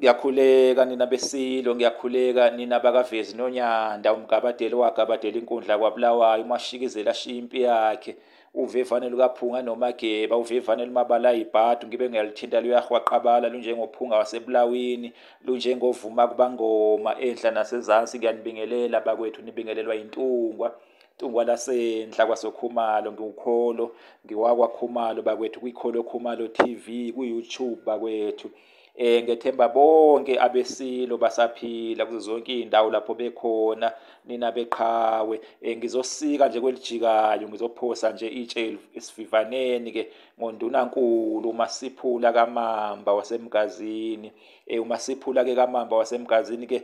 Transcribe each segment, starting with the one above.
Ngiyakhuleka nina beSilo, ngiyakhuleka nina bakaVezi noNyanda, uMgabadeli owagabadela inkundla kwaBulawayo, uMashikizela ashiye impi yakhe, uvevane lukaPhunga noMageba, uvevane lumabala ayibhadu, ngibe ngiyaluthinta luyahwaqabala, lunjengophunga wasebulawini, lunjengovuma kubangoma, enhla nasezansi ngiyanibingelela bakwethu, nibingelelwa yintungwa. Ntungwa lasenhla kwasoKhumalo, ngiwukholo, ngiwakwaKhumalo bakwethu, kwiKholo Khumalo TV, ku-YouTube bakwethu. Ngethemba bonke abesilo basaphila kuzo zonke iy'ndawo lapho bekhona, nina beqhawe. Ngizosika nje kwelijikayo, ngizophosa nje itshe esivivaneni-ke ngoNdunankulu uMasiphula kaMamba waseMgazini. UMasiphula-ke kaMamba waseMgazini-ke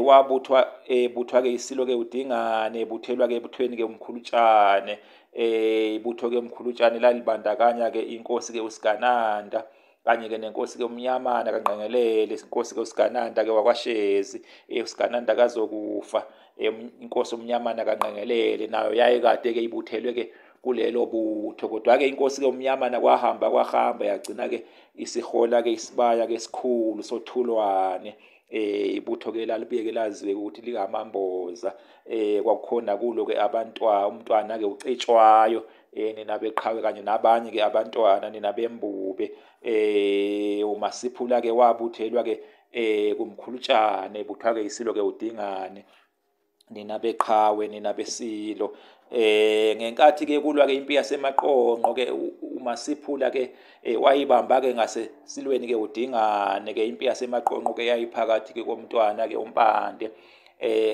wabuthwa buthwa-ke isilo-ke uDingane, ebuthelwa-ke ebuthweni-ke uMkhulutshane. Ibutho-ke uMkhulutshane lalibandakanya-ke inkosi-ke uSigananda, kanye-ke nenkosi-ke uMnyamana kaNgqengelele, inkosi-ke uSigananda-ke wakwaShezi, uSigananda kazokufa, inkosi uMnyamana kaNgqengelele nayo yayikade-ke ibuthelwe-ke kulelo butho. Kodwa-ke inkosi-ke uMnyamana kwahamba kwahamba yagcina-ke isihola-ke isibaya-ke esikhulu soThulwane. Ibutho-ke lalibuye-ke laziwe ukuthi lingamamboza. Kwakukhona kulo-ke abantwana, umntwana-ke uCetshwayo, nina beqhawe kanye nabanye-ke abantwana nina bembube. uMasiphula-ke wabuthelwa-ke kuMkhulutshane, buthwa-ke isilo-ke uDingane, nina beqhawe nina besilo. Ngenkathi-ke kulwa-ke impi yaseMaqonqo-ke uMasiphula-ke wayibamba-ke ngasesilweni-ke uDingane-ke. Impi yaseMaqonqo-ke yayiphakathi-ke komntwana-ke uMpande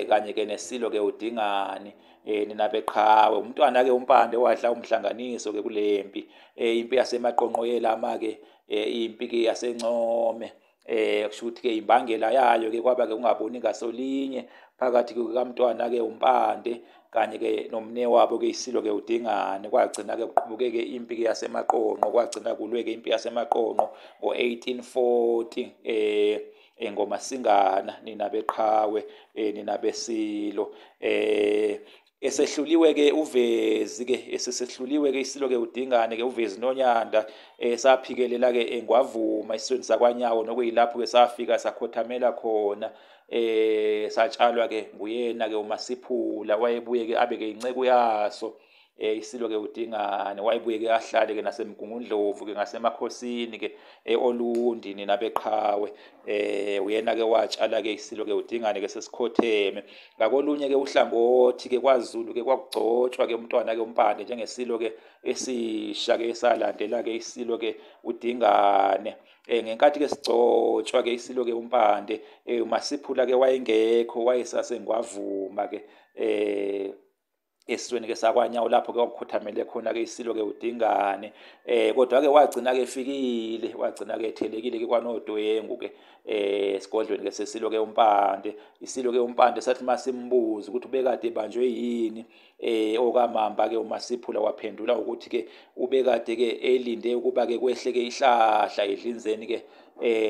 kanye-ke nesilo-ke uDingane, nina beqhawe. Umntwana-ke uMpande wadla umhlanganiso-ke kule mpi. Impi yaseMaqonqo yelama-ke impi-ke yaseNcome. Kusho ukuthi-ke imbangela yayo-ke kwaba-ke kungaboni ngasolinye phakathi kukamntwana-ke uMpande kanye-ke nomne wabo-ke isilo-ke uDingane. Kwagcina-ke kuqubuke-ke impi-ke yaseMaqonqo, kwagcina kulwe-ke impi yaseMaqonqo ngo-1840 ngoMasingana, nina beqhawe, nina besilo. Esehluliwe-ke uVezi-ke, esesehluliwe-ke isilo-ke uDingane-ke uVezi noNyanda, saphikelela-ke eNgwavuma esizweni sakwaNyawo, nokuyilapho-ke safika sakhothamela khona, satshalwa-ke nguyena-ke uMasiphula, wayebuye-ke abe-ke inceku yaso isilo-ke uDingane. Wayebuye-ke ahlale-ke naseMgungundlovu-ke ngasemakhosini-ke Olundi, nina beqhawe. Uyena-ke watshala-ke isilo-ke uDingane-ke sesikhotheme. Ngakolunye-ke uhlangothi-ke kwaZulu-ke kwakugcotshwa-ke umntwana-ke uMpande njengesilo-ke esisha-ke esalandela-ke isilo-ke uDingane. Ngenkathi-ke sigcotshwa-ke isilo-ke uMpande, uMasiphula-ke wayengekho, wayesasengwavuma-ke esizweni-ke sakwaNyawo lapho-ke kwakukhothamele khona-ke isilo-ke uDingane. Kodwa-ke wagcina-ke efikile, wagcina-ke ethelekile-ke kwaNodwengu-ke esigodlweni-ke sesilo-ke uMpande. Isilo-ke uMpande sathi masimbuza ukuthi ubekade ebanjwe yini okaMamba-ke uMasiphula, waphendula ukuthi-ke ubekade-ke elinde ukuba-ke kwehle-ke ihlahla edlinzeni-ke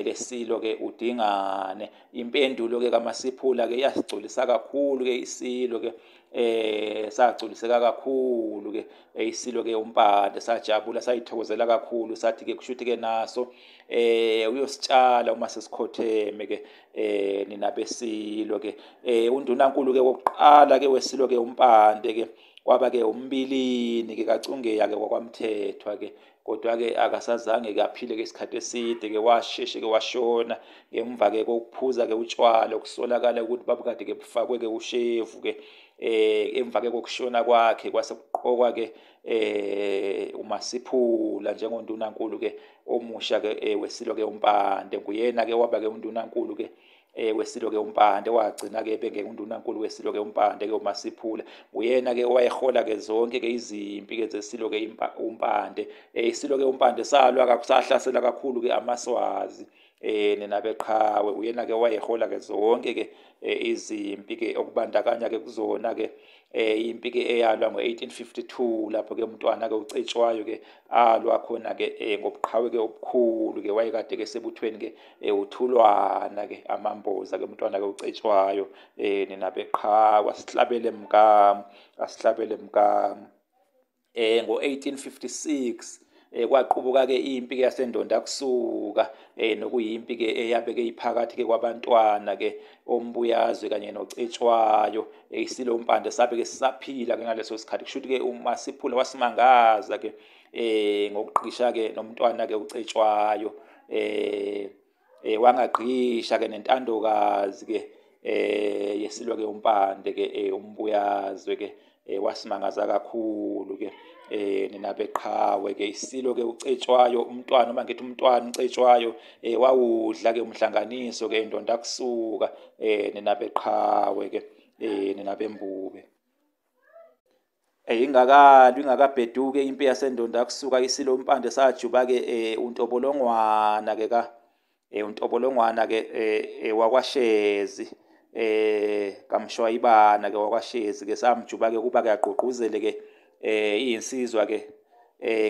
lesilo-ke uDingane. Impendulo-ke kaMasiphula-ke yasigculisa kakhulu-ke isilo-ke, sagculiseka kakhulu-ke isilo-ke uMpande, sajabula sayithokozela kakhulu, sathi-ke kushuthi-ke naso uyositshala uma sesikhotheme-ke nina besilo-ke. Undunankulu-ke wokuqala-ke wesilo-ke uMpande-ke kwaba-ke uMbilini-ke kaCungeya-ke wakwaMthethwa-ke, kodwa-ke akasazange-ke aphile-ke isikhathi eside-ke, washeshe-ke washona ngemva-ke kokuphuza-ke utshwala okusolakala ukuthi babukade-ke bufakwe-ke ushevu-ke. Emva-ke kokushona kwakhe kwase kuqokwa-ke uMasiphula njengondunankulu-ke omusha-ke wesilo-ke uMpande. Nguyena-ke waba-ke undunankulu-ke wesilo-ke uMpande, wagcina-ke bengengundunankulu wesilo-ke uMpande-ke uMasiphula. Nguyena-ke owayehola-ke zonke-ke izimpi-ke zesilo-ke uMpande. Isilo-ke uMpande salwa sahlasela kakhulu-ke amaSwazi, nina beqhawe. Uyena-ke owayehola-ke zonke-ke izimpi-ke, okubandakanya-ke kuzona-ke impi-ke eyalwa ngo-1852 lapho-ke umntwana-ke uCetshwayo-ke alwa khona-ke ngobuqhawe-ke obukhulu-ke, wayekade-ke sebuthweni-ke uThulwana-ke amamboza-ke umntwana-ke uCetshwayo, nina beqhawe. Asihlabele mgama, asihlabele mgama. Ngo-1856 Kwaqubuka ke impi ke yaseNdonda kusuka, nokuyimpi ke eyabe ke iphakathi ke kwabantwana ke oMbuyazwe kanye noCetshwayo. Isilo uMpande sabe ke sisaphila ke ngaleso sikhathi. Kusho ukuthi ke uMasiphula wasimangaza ke ngokugqisha ke nomntwana ke uCetshwayo, wangagqisha ke nentandokazi ke yesilo ke uMpande ke uMbuyazwe ke, wasimangaza kakhulu ke nina beqhawe ke. Isilo ke uCetshwayo, umntwana, uma ngithi umntwana uCetshwayo, wawudla ke umhlanganiso ke eNdonda kusuka, nina beqhawe ke, nina bembube. Ingakali ingakabheduke impi yaseNdonda kusuka, isilo uMpande sajuba ke uNtobolongwana ke ka uNtobolongwana ke wakwaShezi, kaMshwayibana ke wakwaShezi ke, samjuba ke kuba ke agqugquzele ke izinsizwa ke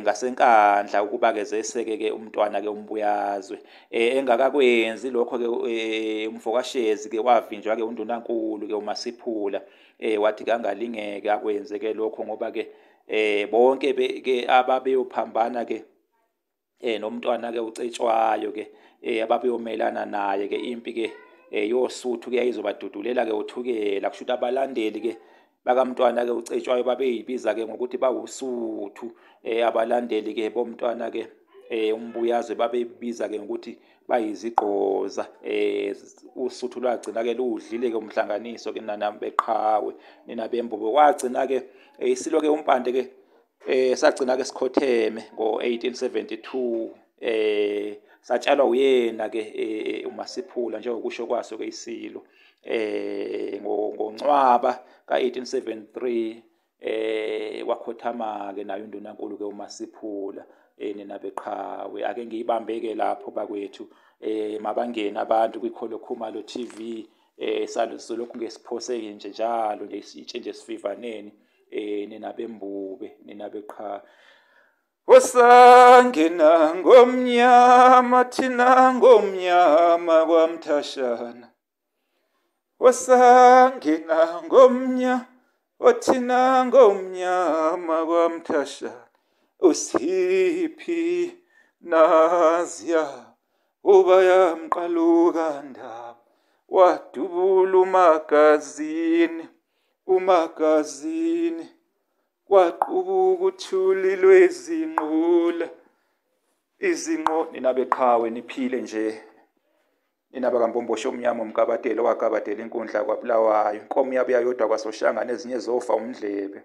ngaseNkandla ukuba ke zeseke ke umntwana ke uMbuyazwe. Engakakwenzi lokho ke umfokaShezi ke wavinjwa ke undunankulu ke uMasiphula, wathi kangalingeke akwenze ke lokho, ngoba ke bonke ke ababeyophambana ke nomntwana ke uCetshwayo ke, ababeyomelana naye ke, impi ke yoSuthu ke yayizobadudulela ke uThukela. Kusho ukuthi abalandeli ke bakamntwana ke uCetshwayo babeyibiza ke ngokuthi bawuSuthu, abalandeli ke bomntwana ke uMbuyazwe babeyibiza ke ngokuthi bayizigqoza. uSuthu lwagcina ke luwudlile ke umhlanganiso ke nina beqhawe, nina bembobo. Kwagcina ke isilo ke uMpande ke sagcina ke sikhotheme ngo-1872, satshalwa uyena ke uMasiphula njengokusho kwaso ke isilo. Ngoncwaba ka-1873 wakhothama ke nayo undunankulu ke uMasiphula, nina beqhawe. Ake ngiyibambeke lapho bakwethu, mabangene abantu kwiKholo Khumalo TV, salokhu ngesiphoseke nje njalo nje isitshe nje sivivaneni, nina bembube, nina beqhawe. Osangena ngomnyama thina ngomnyama kwaMthashana, osangena ngomnyama othina ngomnyama kwaMthashana, usiphi naziya uba yamqaluka ndaba, wadubula umagazini umagazini, kwaqubuka uthuli lwezinqula izinqo. Nina beqhawe niphile nje, nina bakaMbomboshe omnyama umgabadelo owagabadela inkundla kwaBulawayo, inkomo yabuya yodwa kwaSoshangane, ezinye zofa umdlebe.